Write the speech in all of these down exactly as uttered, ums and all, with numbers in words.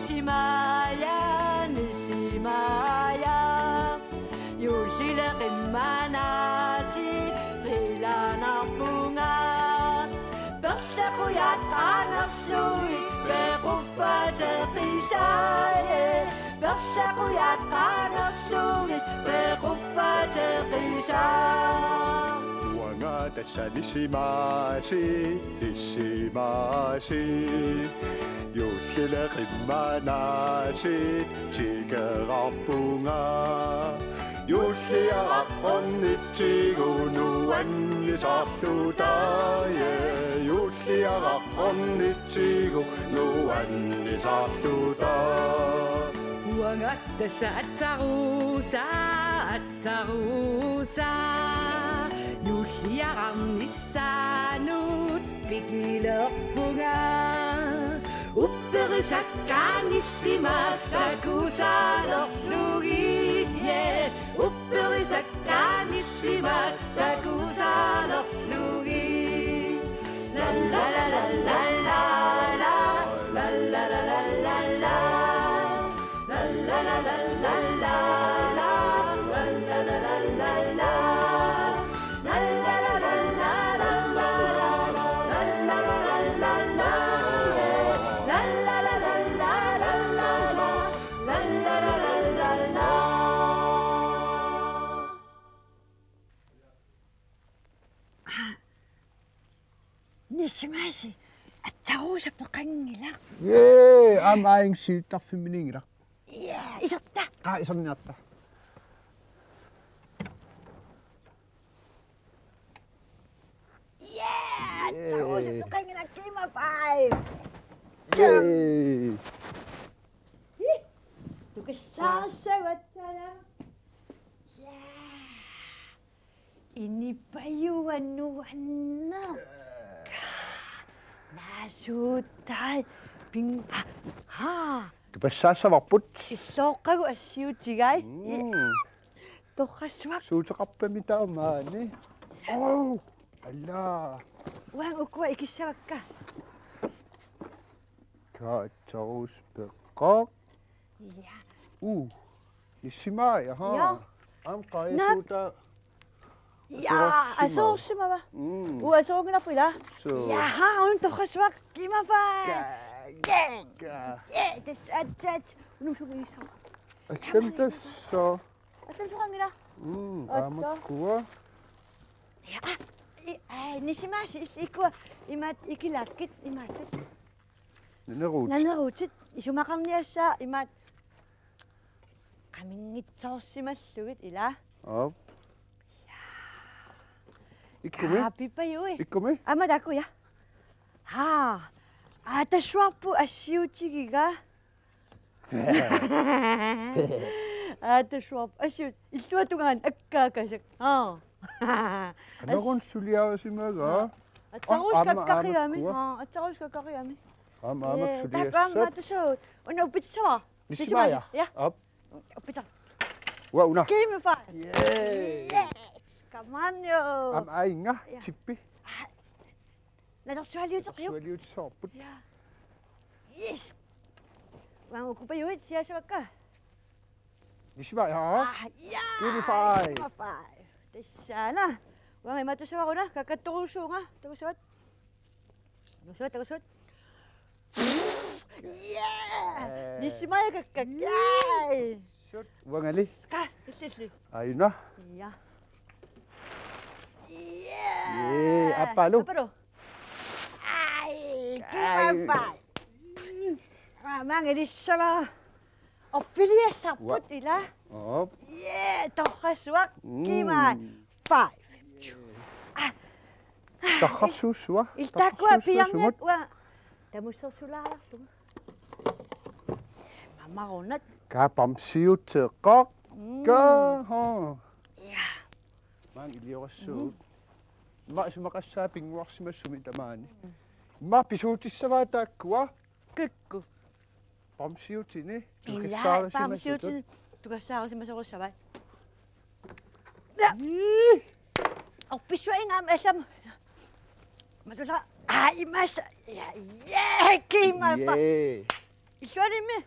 Nisimaaja, nisimaaja, juullile qimmanaasiit qilanarpunga. Perlaqujat qaangerlugit pequffateqisaaja, perlaqujat qaangerlugit pequffateqisaa. Uanga tassa nisimaasiit, nisimaasiit, juullile qimmanaasiit tikerarpunga. Juulliaraq ornitsigu nuannisarluta, juulliaraq ornitsigu nuannisarluta. Uanga tassa atsaruusa, atsaruusa, juulliaraq nissaanut pikilerpunga. Upperisakkaat nissimaat takusaalerlugit, yeah. Upperisakkaat nissimaat takusaalerlugit. La la la la la la, la la la la la la. Nisimaasi, atsaruusa peqanngilaq. Jee, aamma aing siuttarfimmiinngilaq. Jee, iserta. Aa, iserniarta. Jee, atsaruusa peqanngilaq, giv mig five. Jee. Ih, du kan satse, Vatsala. Jee. Inipajua nuanneq. Naasuutai ping-, ha. Kipassaassavarput. Illooqqagu assiutigai. Mm. Torrassuaq. Suuteqarpami taamaani. Oh, alla. Uanga ukua ikissavakka. Ka atsaruusa peqqaq. Ja. Uh, nisimaaja, ha? Ja. Aamma qajasuutaa. Ja, asoorsimava? Asoorsimava. Mm. Uu, asoorinngilarput ila. Suu. Ja, ha, una torrassuaq, giv mig five. Ka-, ja, ka-, ja, tassa, tassa. Una suliisa. Allamik tassa. Allamik soqanngilaq. Mm, otto. Aamakkua. Ja, ah, i-, ai, nisimaasi, il-, ikkua, imaat, ikilaakkit, imaattut. Naneruutit. Naneruutit, isumaqarniassaaq imaat qaminngitsoorsimallugit ila. Aap. Ikkumi? Kaapipajui. Ikkumi? Aamma takuja. Haa. Aatassuarput assiutigiga. Aatassuarput assiut. Illuatungaani akkaakasak. Haa. Qanoruna suliarisimagaa? Atsaruusa kakkariami. Aamma, aamma, aamma. Haa, atsaruusa kakkariami. Aamma, aamma. Ee, suliassat. Takuamma tusuut. Una uppitsava. Nisimaaja. Ja. Aap. Uppitsa. Uanga una. Giv mig five. Yay. Yes. Come on, jo. Aamma ainga. Ja. Tippi. Ah. Nalersualiuteqqiuk. Nalersualiutissavarput. Ja. Yes. Uanga ukupajuit siassavakka. Nisimaaja. Ah, ja. Giv mig five. Giv mig five. Tassana. Uanga imaattussavara una, kakattorujussuuvunga. Takussavatit. Takussavatit, takussavatit. Yeah. Nisimaaja kakkak. Yay. Sut. Uangali. Ka, illit, illit. Aajuna. Ja. Yeah. Yee, aappaalu. Aappaalu. Ai, ai. Kiva pai. Aa, maanga ilissavara. Orpiliassarput ila. Aap. Yee, torrassuaq. Mm. Giv mig five. Ah. Tarrarsuussua. Illit taakkua piiarniakkit uanga tamussersulaalerlunga. Mamarunat. Ka bamsiuteqaaq. Mm. Ka, ha. Ja. Maanga iliorassuugut. Mm. Immaqa isumaqassaaq pinnguarsimassumik tamaani. Mm. Immaqa pisuutissavaat taakkua. Kikkut? Bamsiutini. Ilaa, tugassaarisimasutut. Bamsiutini tugassaarisimasorissavaat. Ii. Orpissavara aamma allamut. Matusa. Aa, imassa. Ja, ja, kiimappa. Yee. Illuanimmi.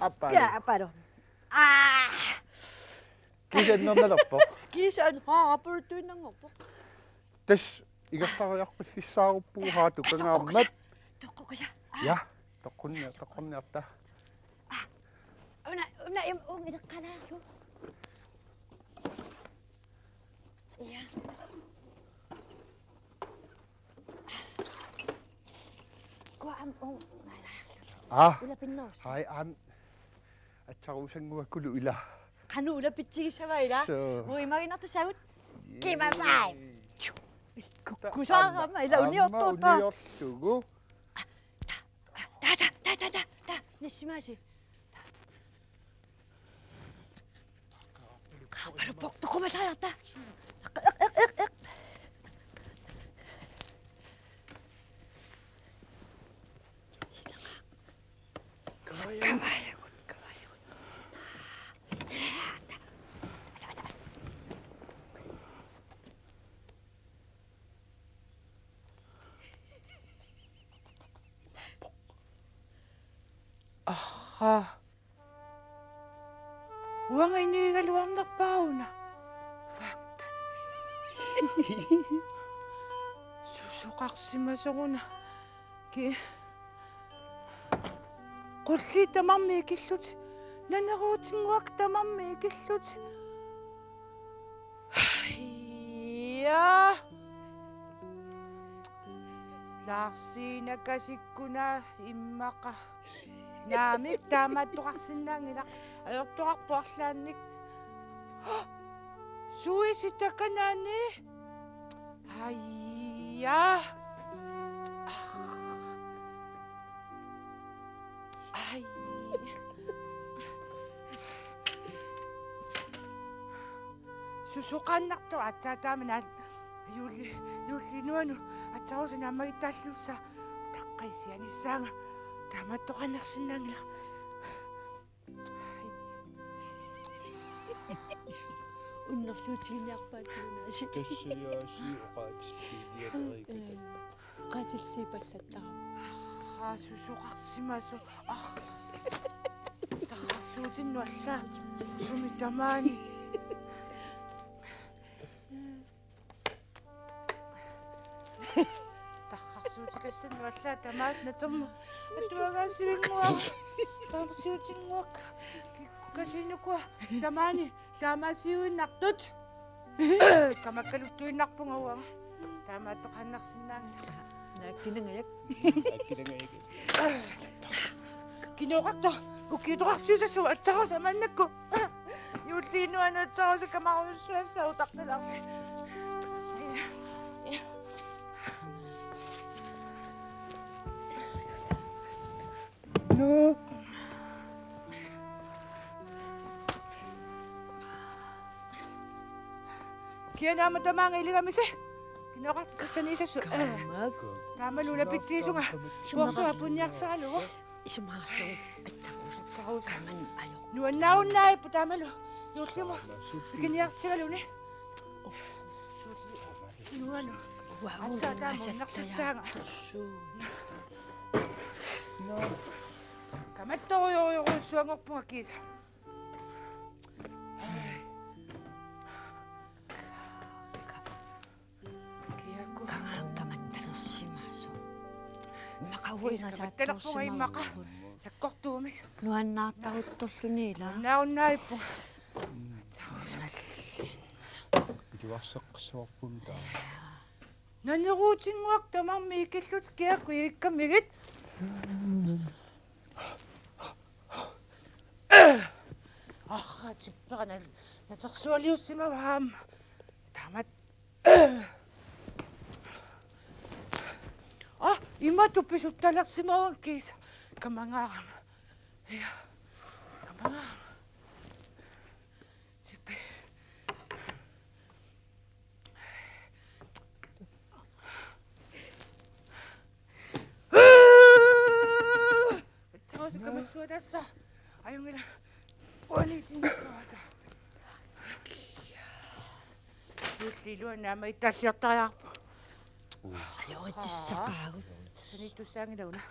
Appa. Ja, appa. Aa! Kiisa annernalerpoq. Kiisa an-, haa, appa tuinnanngorpoq. Tassa igertariaqqiffissaaruppugut, haa, tukangaarmat. Toqqukusa. Aa. Ja, toqqunnia-, toqqunniarta. Una, una im-, un ileqqalaarlu. Ja. Kua am-, un, aa. Ila pinnoos. Hai, am-, aatsaarusannguakkulu ila. Qanoq ulapitsigissava ila? Suu. Ui, imaginnartussaagut. Yay. Kimavai. Kusaarama ila. Aamma uniortoq. Uniorlugu. Ta, ta, ta, ta, ta, ta. Nissimaasi. Qaappalu portuqumalaarta. Eq, eq, eq, eq. Kavaajagut, kavaajagut. Aha. Uanga inuugaluarnerpaaq una. Faamta. Susoqarsimasoq una. Ki-, qulliit tamarmik ikillutik. Naneruutinnguakka tamarmik ikillutik. Ja. Larsiinakasikkuna immaqa. Naamik, taamaattoqarsinnaanngilaq. Ajortoqarpoq arlaannik. Suisi takanaani. Aja. Ai. Susoqaannartoq aatsaat taamani. Juulli, juulli nuannu aatsaarusaq naammagittaalluussaaq. Taqqaisianissaanga. Taamaattoqarsinnaanngilaq. Unnerluutiginiarpaatigut naasi. Tassiaasi oqaatissiinialerikata. Ee, qatilliipallattaa. Aa, susoqarsimasoq. Aa. Tarrarsuutinnut allaat. Sumi tamaani. Tarrarsuutikassannik allaat tamaasa natermut. Atuagaasivinnguaq. Tarrarsuutinnguaq. Kikkukasiinukua. Tamaani. Taamaasiuinnartut. Kamakkaluttuinnarpunga uanga. Taamaattoqaannarsinnaanngilaq. Naakkinangajak. Naakkinangajak. Kinooqartoq, ukiutoqarsiusassaq aatsaarusaq maannakkut. Juulliit nuannu aatsaarusaq kamarujussuassaaq utaqqilaarsi. Nuu. Kianaama tamaanga iligamisi. Kinooqartoq tassaniissasoq. Kaamaakku. Taamalu ulapitsigisunga. Puorsuaq punniarsaralugu. Isumaqarlugu aatsaarusaq. Aatsaarusaq. Taamani ajo. Nuannaarunnaarpoq taamalu. Juullimut. Pikiniartigaluni. Nuannu. Aatsaat taama unnartussaanga. Kamattorujorujorujussuanngorpunga kiisa. Kiaku. Kanga kamattalersimaasoq. Immaqa uinga saattorsimaasoq. Sakkortuumik. Nuannaartaruttorluni ila. Nuannaarunnaarpunga. Iluarseqqissavarput taava. Naneruutinnguaq tamarmik ikillutik kiaku ikkamigit. Arraa tippera nal-, natersualiussimavaa aamma. Taamatut. Ah, imatut pisuttalersimavunga kiisa. Kamangaarama. Ja. Kamangaarama. Tippi. Aatsaat kamassuaq tassa. Ajunngilaq. Uaniitinnissaata. Juulli iluanni aamma itaalliortariaqarpoq. Ajoritissaqaagut. Sanittussaanngilaq una.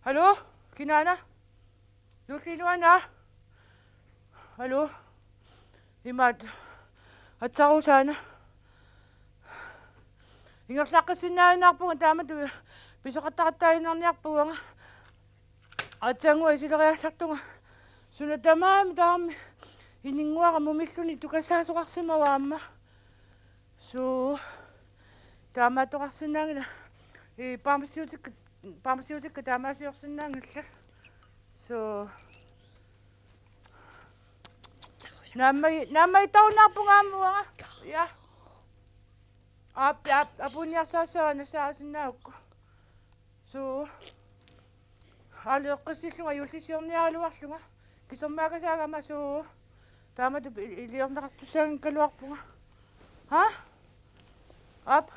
Hallo? Kinaana? Juulli iluanni? Hallo? Imaattoq. Aatsaat Susanne. Ingerlaqqissinnaaginnarpunga taamatut pisoqattaqattaaginnarniarpunga. Aatsaannguaq isileriallartunga. Suna tamaat tamarmi ininnguara mumilluni tukassaasoqarsimavoq aamma. Suu. Taamaattoqarsinnaanngilaq. Ii, pharmaciutikka, pharmaciutikka taamaasiorsinnaanngillat. Suu. Naamma-, naammagittarunnarpunga aamma uanga. Ja. Aap, aap, apuunniarsarissavara nassaarisinnaagukku. Suu. Aaleqqissillunga juullisiorniaraluarlunga. Kisermaakasaagama suu. Taamatut il-, iliorneqartussaanngikkaluarpunga. Ha? Aap.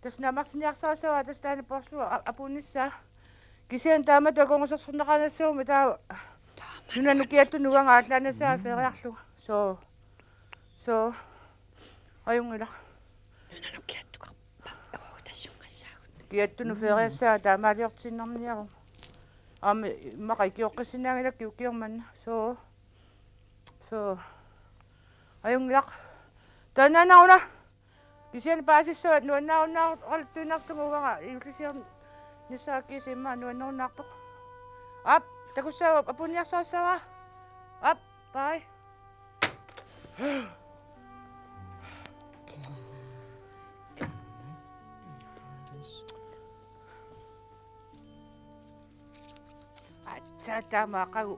Tassa naammarsiniarsarissavara tassa taanna poorsuaq a-, apuunnissaa. Kisianni taamatut akornusersorneqarnissaaguma taava. Nunanut kiattunut uanga aallaannassaanga feriarlunga. Suu. Suu. Ajunngilaq. Nunanut kiattukarpa? Oo, tassunngassaagut. Kiattunut feriassaanga taamaaliortiinnarniaruma. Aamma immaqa ikioqqissinnaanngilakkit ukioq manna. Suu. Suu. Ajunngilaq. Taannaana una. Kisianni paasissavat nuannaarunnaaraluttuinnartunga uanga juullissaakkiisa immaqa nuannerunnaarpoq. Aap, takussaagukku apuunniarsarissavara. Aap, bye. Aatsaat taama aqagu.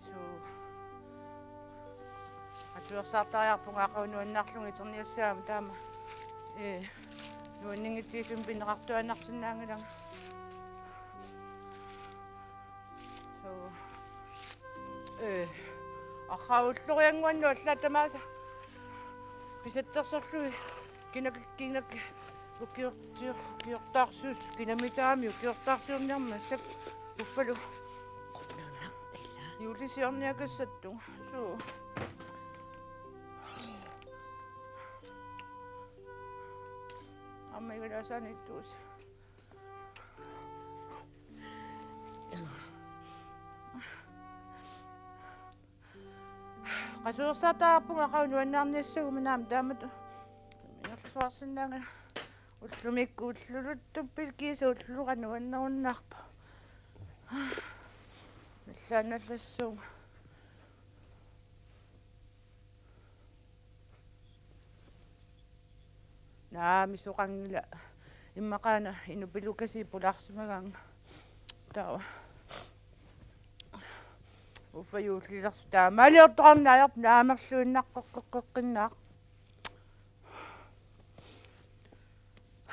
Suu. Atuersaartariaqarpunga aqagu nuannaarlunga iterniassaagama taama. Ee, nuanninngitsigissumik pineqartuaannarsinnaanngilanga. Suu. Ee, arraa ulloriannguanni allaat tamaasa pisatsersorlugit kinaki-, kinaki-, ukiortior-, ukiortaarsius-, kinamitaami ukiortaarsiorniarmat massakkut uffalu. Qujanaq ila. Juullisiorniakassattunga. Suu. Aamma igalaasaaniittuusi. Qasuersaartariaqarpunga aqagu nuannaarniassaguma naamik taamatut. Ingerlasuarsinnaanga ullumikkut ulluluttuppit kiisa ullulera nuannerunnaarpoq. Allaannallassuunga. Naamik soqanngilaq immaqaana inupilukasiit pulaarsimagaannga. Taava. Uffa juullilersoq taamaaliortoqarneq ajorpoq naamerluinnaqqeqqeqqinnaaq.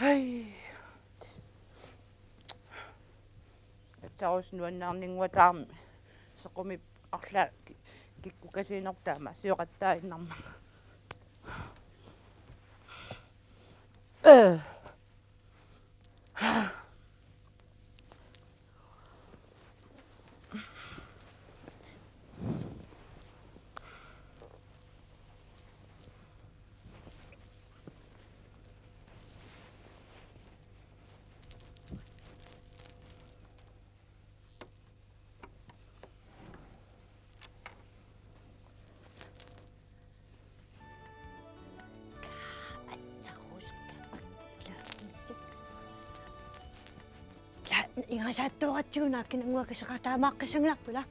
Hej. Aatsaat nuannaarninnguataarmi. Sequmip arlaat ki-, kikkukasiinerput taama sioqattaaginnarmanga. Øh. Ingasaattuaratsigu naakkinannguakka seqataamaaqqissanngilaq pula.